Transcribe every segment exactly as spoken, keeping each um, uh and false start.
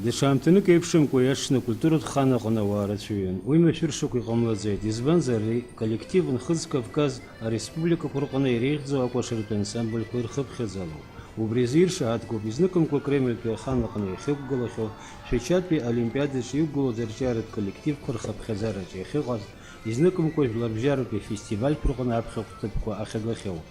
Даҽа аамҭанык еиԥшымкәа иаҽны акультуратә хан аҟны ауаа рацәаҩын. Уи машәыршақә иҟамлаӡеит, избанзар, ари коллектив Нхыҵ Кавказ ареспубликақәа рҟны иреиӷьӡоу акәашаратәи ансамбльқәа ирхыԥхьаӡалоуп. Убри азы иршаҳаҭгоуп изныкымкәа Кремльтәи ахан аҟны иахьықәгылахьоу, Шәачатәи Олимпиадаҿы иқәгылоу арҿиаратә коллективқәа рхыԥхьаӡараҿы иахьыҟаз, изныкымкәа жәларбжьаратәи афестивальқәа рҟны аԥхьахә ҭыԥқәа ахьагахьоу.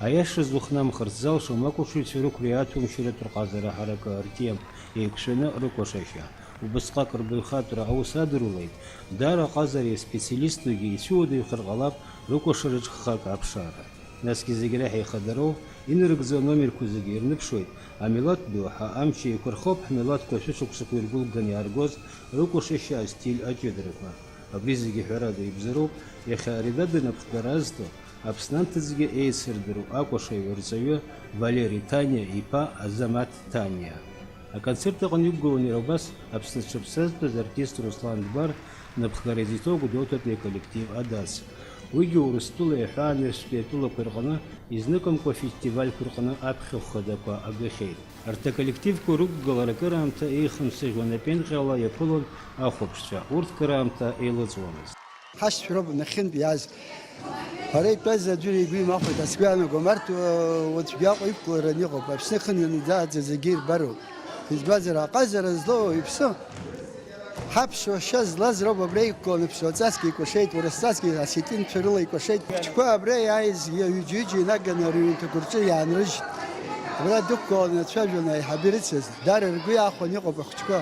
Аиашаз ухнамхырц залшом акәашаҩцәа рықәреи аҭәамшьаратә рҟазара ҳаракы, артем, еиқәшәаны рыкәашашьа. Убысҟак рбаҩхатәра аус адырулеит, даара аҟазареи аспециалистугьы ицәыуадаҩхар ҟалап рыкәашараҿ ххак аԥшаара. Насгьы зегь реиҳа ихадароу, инарыгӡо аномерқәа зегьы ирныԥшуеит, амилаҭ доуҳа, амч еиқәырхоуп ҳмилаҭқәа шәышықәсақәа иргәылганы иааргоз рыкәашашьа, астиль, аҷыдарақәа. Абри зегьы ҳәарада ибзароуп, иахьа Редада напхгара азҭо, Аԥсны анҭыҵгьы еицырдыруа акәашаҩ рҵаҩы Валери Ҭаниа иԥа Азамаҭ Ҭаниа. Аконцерт аҟны иқәгылан иара убас Аԥсны зҽаԥсазтәыз артист Руслан Дбар, напхгара изиҭо Гәдоуҭатәи аколлектив Адас. Уигьы Урыстәылеи аҳәаанырцәтәи атәылақәа рҟны изныкымкәа афестивальқәа рҟны аԥхьахә хадақәа агахьеит. Арҭ аколлективқәа рықәгылара акыраамҭа еихымсыӷьуан, апенҟьала иаԥылон ахәаԥшцәа, урҭ кыраамҭа еилыҵуамызт. Ҳашьцәа роуп нахьынтә иааз. Ҳара итәаз аӡәыр игәы имахәеит, ацгәы иаанагом, арҭ, уа-, уаҵәгьы Аҟәа иқәгылараны иҟоуп, Аԥсны ахьынҩнаӡааӡа зегьы ирбароуп. Избанзар, аҟазара злоу иԥсы, ҳаԥсуа шьа злаз роуп абра иқәгыланы, ԥсуа ҵасгьы икәашеит, урыс ҵасгьы осетинцәа рыла икәашеит. Хәыҷқәа абра иааиз ҩыџьа-ҩыџьа инаганы рыҩнқәа рҿы иаанрыжьит. Абра дықәгыланы ацәажәон аиҳабы ирыцыз, дара ргәы иахәон иҟоуп ахәыҷқәа.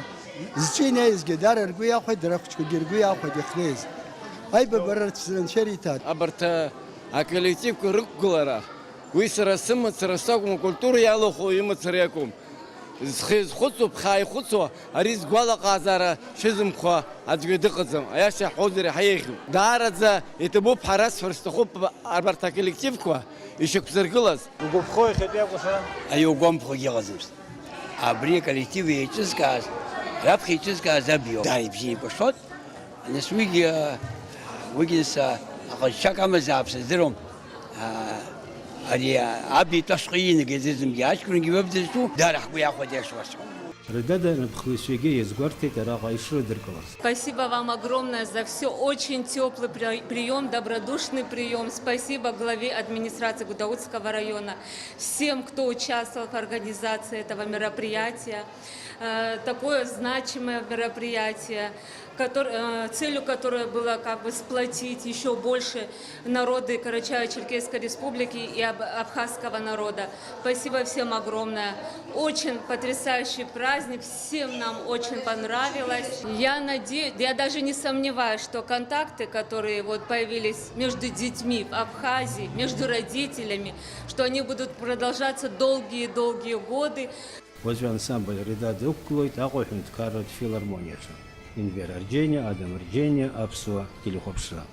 Зҿы инеизгьы дара ргәы иахәеит, дара ахәыҷқәагьы ргәы иахәеит иахьнеиз. Аибабара рацәаны анцәа ириҭааит. Абарҭ, а, аколлективқәа рықәгылара, уи сара сымацара сакәым, акультура иалахәу имацара иакәым. Зхы иазхәыцуа, ԥхьа ихәыцуа, ари згәалаҟазаара шәызымхуа аӡәгьы дыҟаӡам, аиаша ҳҳәозар иаҳа еиӷьуп. Даараӡа иҭабуп ҳәа расҳәар сҭахуп абарҭ аколлективқәа ишьақәзыргылаз. Угәаԥхо иахьатәи акәашара? Аиугәамԥхогьы ыҟаӡамызт. Абри аколлектив еиҿызкааз, раԥхьа еиҿызкааз абиоуп. Дааибжьеикәашоит. Нас уигьы, уигьы нас, аҟазшьак амазаап сыздыруам. Ари аб итәашҟа иинагаз аӡәымгьы аҷкәынгьы уаб дызҿу, дара ҳгәы иахәеит иашуасҳәо. Рыдада напхгаҩцәагьы иазгәарҭеит араҟа ишрыдыркылаз. Спасибо вам огромное за всё. Очень тёплый при-, приём, добродушный приём. Спасибо главе администрации Гудаутского района, всем, кто участвовал в организации этого мероприятия. Э, такое значимое мероприятие, котор-, э, целью которое было как бы сплотить ещё больше народы Карачаево-Черкесской Республики и аб-, абхазского народа. Спасибо всем огромное. Очень потрясающий праздник, всем нам очень понравилось. Я надеюсь, я даже не сомневаюсь, что контакты, которые вот появились между детьми в Абхазии, между родителями, что они будут продолжаться долгие-долгие годы. Уаҵәы ансамбль Редада ықәгылоит Аҟәа аҳәынҭқарратә филармониаҿы. Инвер Арџьениа, Адам Арџьениа, Аԥсуа телехәаԥшра.